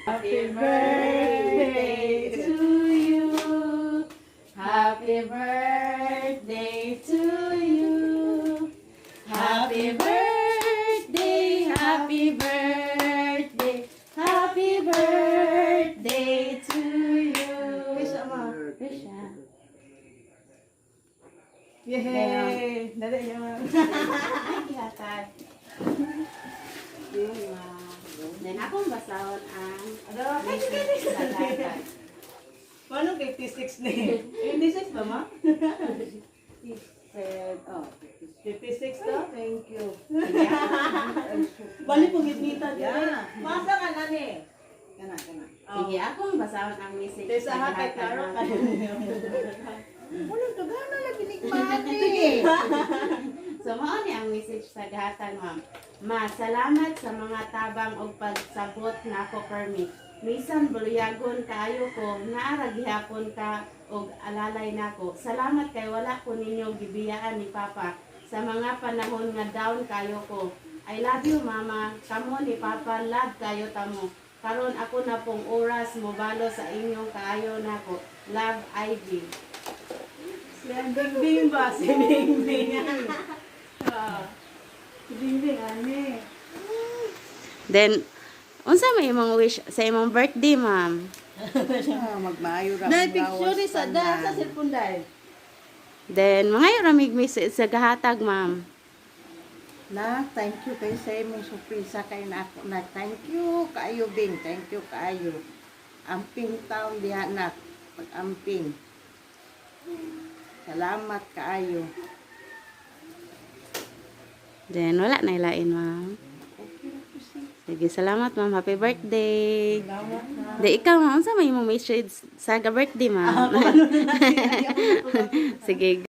Happy birthday to you. Happy birthday to you. Happy birthday, happy birthday, happy birthday to you. Wish, ama. Wish, ah. Yay! Dali niya, ma'am. Ay, gihatag. Yun, ma. Then akong basahon ang Ano? message sa gatag. Paano 56 ni? 56 ba, ma? Said, oh, 56 to? Thank you. Bali po gitnita yeah. Masa ka na ni? Kana, kana. Sige, akong basahon ang message Kaysa sa ha kay gatag, Clara ma'am. ka. Walang dugana lagi nikmati. So mao ni ang message sa gahatan, ma'am. Ma, salamat sa mga tabang og pagsabot nako permi. Misan buluyagon kaayo ko, naa ra gihapon ka og alalay nako. Salamat kay wala ko ninyo gibiyaan ni Papa sa mga panahon nga down kayo ko. I love you, Mama. Kamo ni Papa, love kayo tamo. Karon ako na pong oras mobalo sa inyong kaayo nako. Love, Ivy. Si Bingbing ba? Si Bingbing. Ah. Si Bingbing, ani. Then, unsa may imong wish sa imong birthday, ma'am? Ah, magmaayo ra. Dai ang picture gawas ni sa da sa tanan. cellphone dai. Then, mga ramig message sa gahatag, ma'am. Na, thank you kay sa imong surpresa kay na ako na. Thank you kaayo Bing, thank you kaayo. Amping taon diha na pag-amping. Salamat kaayo. Then, wala na ilain, ma'am. Okay ra ko si. Sige, salamat, ma'am. Happy birthday. Salamat na. De, ikaw, ma'am, unsa may imong message sa ga birthday, ma'am? Sige.